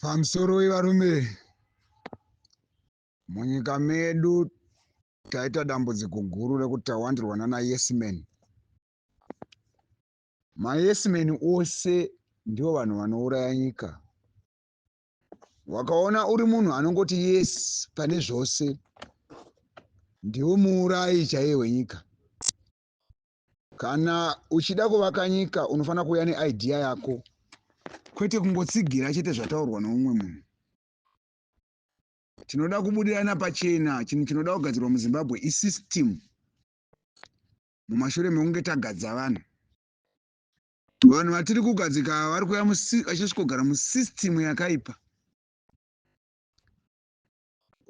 Pamusoro wevarume, munyika medu taita dambudziko guru rekuti tawandirwa nana yesman. Mayesman ose ndivo vanhu vanouraya nyika. Wakaona uri munhu anongoti yes pane zvose, ndiwo muurayi chaiye wenyika. Kana uchida kuvaka nyika, unofanira kuuya neidea yako, kwete kungotsigira chete zvataurwa neumwe munhu. Tinoda kubudirana pachena. Chinhu chinoda kugadzirwa muZimbabwe isystem. Mumashure mekunge tagadza vanhu, vanhu vatiri kugadzika vari kuuya vachisvikogara musystem yakaipa.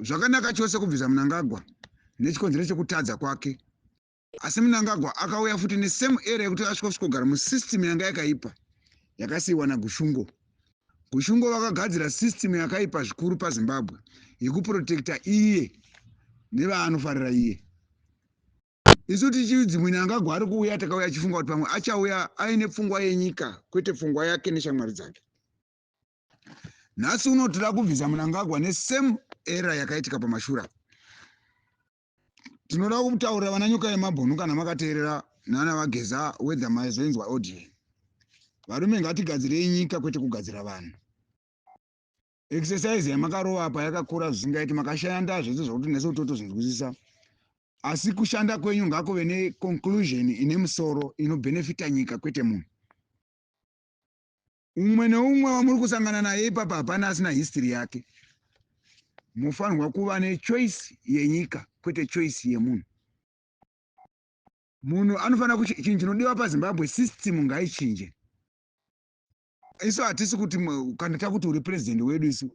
Zvakanaka chose kubvisa Munangagwa nechikonzero chekutadza kwake, asi Munangagwa akauya futi nesame era yekuti asvikosvikogara musystem yanga yakaipa yakasiyiwa naGushungo. Gushungo vakagadzira system yakaipa zvikuru paZimbabwe yekuprotecta iye nevaanofarira iye. Isu tichidzi Munangagwa ari kuuya, takauya achifunga kuti pamwe achauya aine pfungwa yenyika, kwete pfungwa yake neshamwari dzake. Nhasi uno toda kubvisa Munangagwa nesame era yakaitika pamashure. Tinoda kutaurira vana Nyoka yemabhunu, kana makateerera nana vaGeza, whether mazoinzwa audio. Varume, ngatigadzirei nyika, kwete kugadzira vanhu. Exercise yamakarova apa yakakura zvisingaiti. Makashanda zvese zvokuti nesu totozvinzwisisa, asi kushanda kwenyu ngakuve neconclusion ine musoro, inobhenefita nyika, kwete munhu umwe neumwe wamuri kusangana naye ipapa. Hapana asina history yake. Mufanirwa kuva nechoice yenyika, kwete choice yemunhu. Munhu anofanira, chinhu chinodiwa paZimbabwe, system ngaichinje. Isu hatisi kuti kana takuti uri purezidendi wedu, isu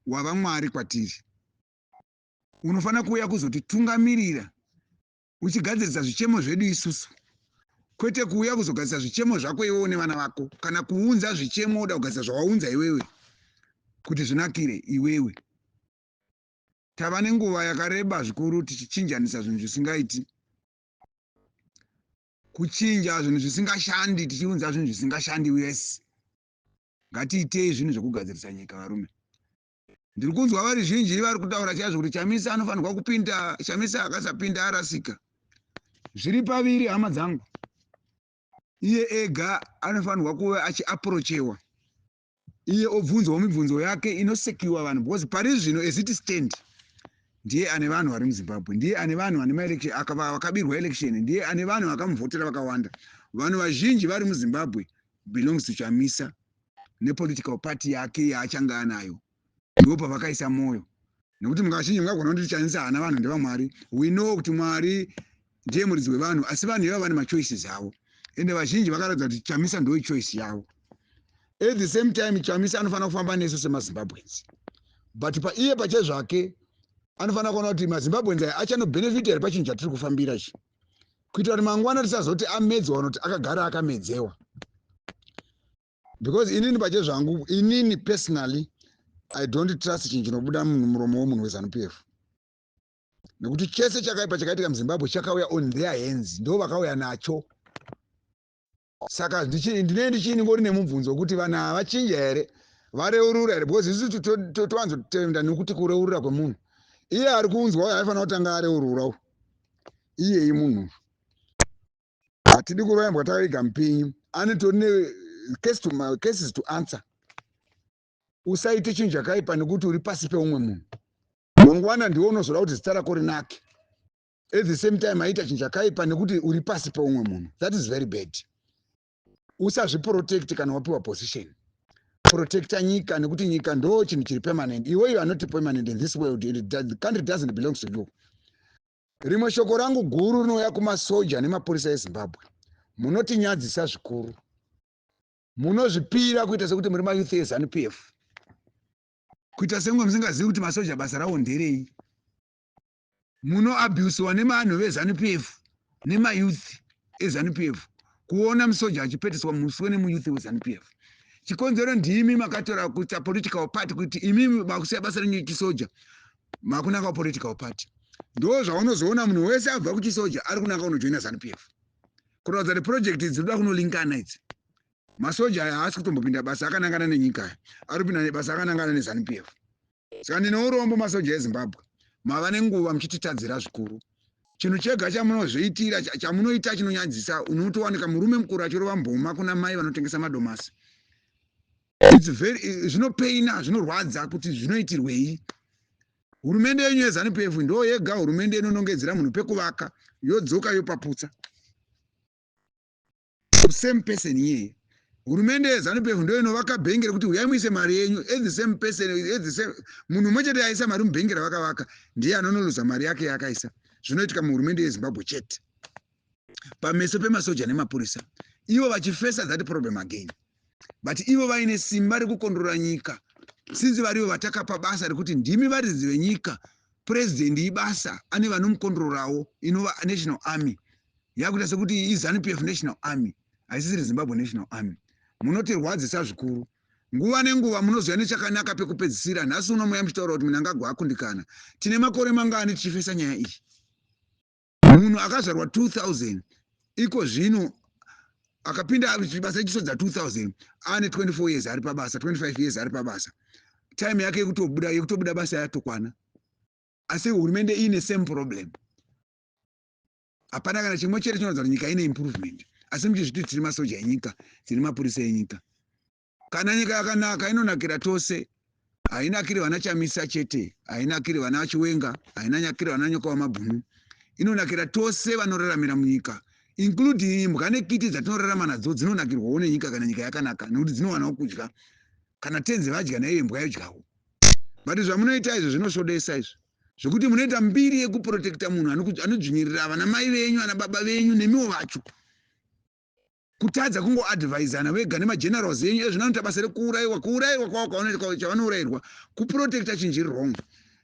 wava Mwari kwatiri. Unofanira kuuya kuzotitungamirira uchigadzirisa zvichemo zvedu isusu, kwete kuuya kuzogadzirisa zvichemo zvako iwewo nevana vako, kana kuunza zvichemo, uda kugadzirisa zvawaunza iwewe kuti zvinakire iwewe. Tava nenguva yakareba zvikuru tichichinjanisa zvinhu zvisingaiti, kuchinja zvinhu zvisingashandi, tichiunza zvinhu zvisingashandi. Yes, ngatiitei zvinhu zvekugadzirisa nyika, varume. Ndiri kunzwa vari zhinji vari kutaura chaizvo kuti Chamisa anofanirwa kupinda, Chamisa akasapinda arasika. Zviri paviri, hama dzangu. Iye ega anofanirwa kuva achiapproachewa, iye obvunzwawo mibvunzo yake inosekiwa vanhu, because pari zvino, as it stand, ndiye ane vanhu vari muZimbabwe, ndiye ane vanhu vane maelection, vakabirwa election, ndiye ane vanhu vakamuvhotera vakawanda. Vanhu vazhinji vari muZimbabwe belongs to Chamisa nepolitical party yake yaachange anayo. Ndipo pavakaisa mwoyo, nekuti mukazhinji mungagona kuti Chamisa haana vanhu, ndevaMwari. We know kuti Mwari ndiye muridzi wevanhu, asi vanhu ivava vane machoices avo, ende vazhinji vakaratidza kuti Chamisa ndo choice yavo. At the same time, Chamisa anofanira kufamba nesu semaZimbabweans, but paiye pachezvake anofanira kuona kuti maZimbabweans aya achanobhenefita here pachinhu chatiri kufambira ichi, kuitira kuti mangwana tisazoti amedzwa, kana kuti akagara akamedzewa. Because inini pachezvangu, inini personally, I don't trust chinhu chinobuda mumuromo wemunhu weZANU PF, nekuti chese chakaipa chakaitika muZimbabwe chakauya on their hands, ndo vakauya nacho. Saka ndinee ndichiiningori nemubvunzo wekuti vanhu ava vachinja here, vareurura here? Because isusu towanzotenda nekuti kureurura kwemunhu iye ari kuunzwa uyo aifanira kutanga areururawo iyei. Munhu hatidi kurambwa takaviga mupinyu, anetori necases to answer. Usaite chinhu chakaipa nekuti uri pasi peumwe munhu. Mangwana ndiwe unozoda kuti zita rako rinake. At the same time aita chinhu chakaipa nekuti uri pasi peumwe munhu, that is very bad. Usazviprotect kana wapiwa position. Protecta nyika, nekuti nyika ndo chinhu chiri permanent. Iwe, you are not permanent in this world. The country doesn't belong to you. Rimwe shoko rangu guru rinouya kumasoja nemapurisa eZimbabwe: munotinyadzisa zvikuru. Munozvipira kuita sekuti muri mayouth eZANU PF, kuita semwe musingazivi kuti masoja basa ravo nderei. Munoabusiwa nevanhu veZANU PF nemayouth eZANU PF. Kuona musoja achipetiswa muswe nemuyouth weZANU PF, chikonzero ndimi makatora kuita political party, kuti imimi makusiya basa renyu chisoja, makunanga political party. Ndo zvaunozoona munhu wese abva kuchisoja ari kunanga unojoina ZANU PF, kuratidza kuti project dzinoda kunolinkana idzi. Masoja aya haasi kutombopinda basa akanangana nenyika aya, ari kupinda basa akanangana neZANU PF. Saka ndine urombo, masoja eZimbabwe, mava nenguva muchititadzira zvikuru. Chinhu chega chamunozviitira, chamunoita chinonyadzisa, unotowanika murume mukuru achirova mboma kuna mai vanotengesa madomasi. It's very, zvinopaina, zvinorwadza kuti zvinoitirwei. Hurumende yenyu yeZANU PF ndo yega hurumende inonongedzera munhu pekuvaka, yodzoka yopaputsa, same person iyeye. Hurumende yeZANU PF ndo inovaka bhengi rekuti uyai muise mari yenyu. At the same person, at the same munhu mumwe chete aisa mari mubhengi ravakavaka ndiye anonoluza mari yake yaakaisa. Zvinoitika muhurumende yeZimbabwe chete, pameso pemasoja nemapurisa, ivo vachifesa that problem again, but ivo vaine simba rekukondrora nyika, since varivo vatakapa basa rekuti ndimi varidzi venyika. Purezidendi ibasa, ane vanomukondrorawo, inova National Army. Yakuita sekuti iZANU PF National Army, haisisiri Zimbabwe National Army. Munotirwadzisa zvikuru. Nguva nenguva munoziva nechakanaka pekupedzisira. Nhasi uno muya muchitaura kuti Mnangagwa akundikana. Tine makore mangani tichifesa nyaya iyi? Munhu akazvarwa 2000, iko zvino akapinda basa rechisodza 2000, ane 24 years ari pabasa, 25 years ari pabasa. Time yake yekutobuda basa yatokwana, asi hurumende iine same problem. Hapana kana chimwe chete chinoratidza kuti nyika ine improvement, asi muchizviti tiri masoja enyika, tiri mapurisa enyika. Kana nyika yakanaka, inonakira tose. Hainakiri vana Chamisa chete, hainakiri vana Chiwenga, hainakiri vana Nyoka Wamabhunu. Inonakira tose vanoraramira munyika, including imbwa nekiti dzatinorarama nadzo. Dzinonakirwawo nenyika kana nyika yakanaka, nekuti dzinowanawo kudya. Kana tenzi vadya, naiyo imbwa yodyawo. But zvamunoita izvo zvinosvodesa, izvo zvekuti munoita mbiri yekuprotekta munhu anodzvinyirira vana mai venyu, ana baba venyu, nemiwo vacho. Kutadza kungoadvisana vega nemagenerals enyu ezvino anoita basa rekuurayiwa. Kuurayiwa kwavo chavanourayirwa kuprotekta chinhu chiri wrong,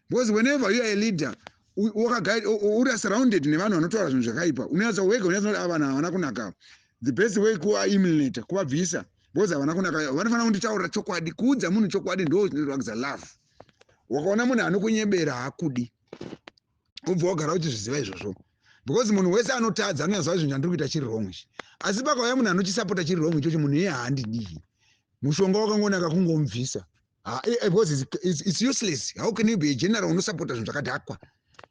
because whenever you are a leader, uri surrounded nevanhu vanotaura zvinhu zvakaipa, unonyatsa wega unyatsa kuti ava vanhu havana kunaka. The best way kuvaeliminata, kuvabvisa, because havana kunaka. Vanofanira kunditaurira chokwadi. Kuudza munhu chokwadi ndo zvinoratidza love. Wakaona munhu anokunyebera, haakudi. Ubva wagara uchizviziva izvozvo, because munhu wese anotadza anonyatsoziva zvinhu chandiri kuita chiri wrong ichi, asi pakauya munhu anochisapota chiri wrong ichocho, munhu iye haandidii. Mushonga wakangonaka kungomubvisa, because it's useless. How can you be a general unosapota zvinhu zvakadhakwa?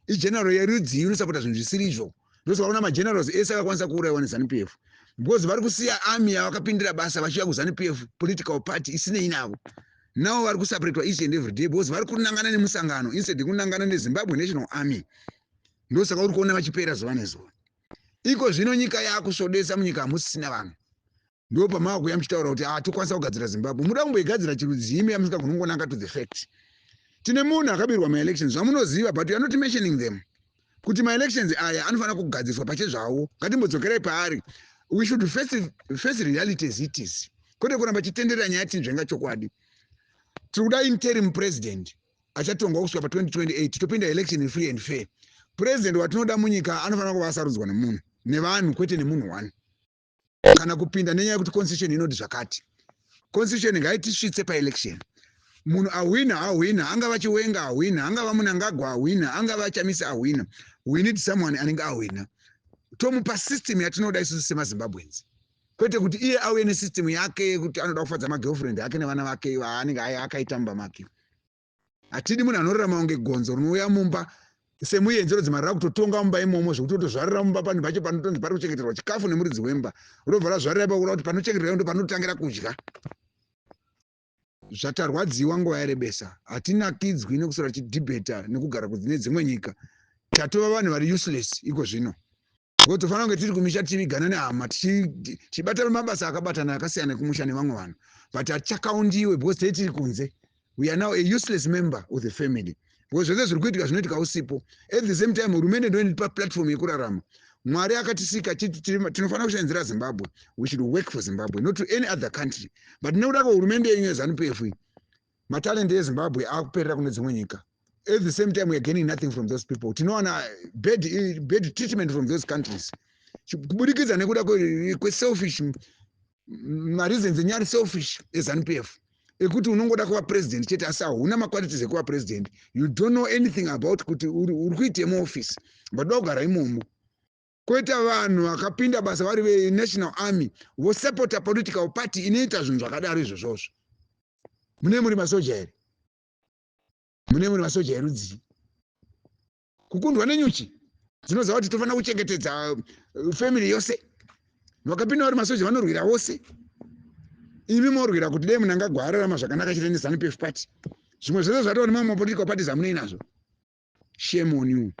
Igeneral yerudzii unosapota zvinhu zvisiri izvo? Ndosaka una magenerals ese akakwanisa kuurayiwa neZANU PF, because vari kusiya army yavakapindira basa vachiuya kuZANU PF, political party isinei navo. Navo vari kusapretwa each and every day, because vari kunangana nemusangano instead yekunangana neZimbabwe National Army. Ndosaka uri kuona vachipera zuva nezuva. Iko zvino nyika yaakusvodesa, munyika hamusisina vanhu. Ndo pamava kuya muchitaura kuti ah, tokwanisa kugadzira Zimbabwe. Muda kumboigadzira chirudzimi yamusingagoni to the fact tine munhu akabirwa maelections, zvamunoziva, but you are not mentioning them kuti maelections aya anofanira kugadziriswa pachezvawo. Ngatimbodzokerai paari. We should face reality as it is, kwete kuramba chitenderera nyaya tinzvenga chokwadi. Tiri kuda interim president achatongwa kusvika pa2028, topinda election free and fair. President watinoda munyika anofanira kuva asarudzwa nemunhu, nevanhu, kwete nemunhu one, kana kupinda nenyaya yekuti constitution inoti zvakati. Constitution ngaitisvitse paelection. Munhu ahwina, ahwina. Angava Chiwenga ahwina, angava Mnangagwa ahwina, angava Chamisa ahwina, we need someone anenge ahwina, tomupa system yatinoda isusu semaZimbabweans, kwete kuti iye auye nesystem yake yekuti anoda kufadza magirlfriend ake nevana vake vaanenge akaita mumba make. Hatidi munhu anorarama kunge gonzo rinouya mumba semuenzi, rodzimara rakutotonga mumba imomo, zvekuti otozvarira mumba. Panhu pacho panotonzi pari kuchengeterwa chikafu nemuridzi wemba, robva razvarira ipapo, kuti panochengeterwa ndo panotangira kudya. Zvatarwadziwa nguva yarebesa. Hatinakidzwi nekuswera tichidhibheta nekugara kune dzimwe nyika. Tatova vanhu vari useless iko zvino, because tofanira kunge tiri kumisha, tichivigana nehama, tichibata mabasa akabatana akasiyana kumusha nevamwe vanhu, but hatichakaundiwe because tei tiri kunze. We are now a useless member of the family, because zvese zviri kuitika zvinoitika usipo. At the same time, hurumende ndo inotipa platform yekurarama. Mwari akatisika, tinofanira kushandira Zimbabwe. We should work for Zimbabwe, not to any other country. But nekuda kwehurumende yenyu yeZANU PF, matalent eZimbabwe akuperera kune dzimwe nyika. At the same time, we are gaining nothing from those people. Tinowana bad treatment from those countries kubudikidza nekuda kweselfish mareasons enyu ari selfish eZANU PF, ekuti unongoda kuva president chete, asi hauna maqualities ekuva president. You don't know anything about kuti uri kuite muoffice, but uda kugara imomo. Koita vanhu vakapinda basa vari veNational Army, vosapota political party inoita zvinhu zvakadaro izvozvozvo. Mune muri masoja here? Mune muri masoja erudzii? Kukundwa nenyuchi dzinoziva kuti tofanira kuchengetedza family yose. Vakapinda vari masoja, vanorwira vose. Imi morwira kuti dai Mnangagwa ararama zvakanaka chete neZANU PF party. Zvimwe zvese zvatova nemamwe mapolitical parties amunei nazvo. Shame on you.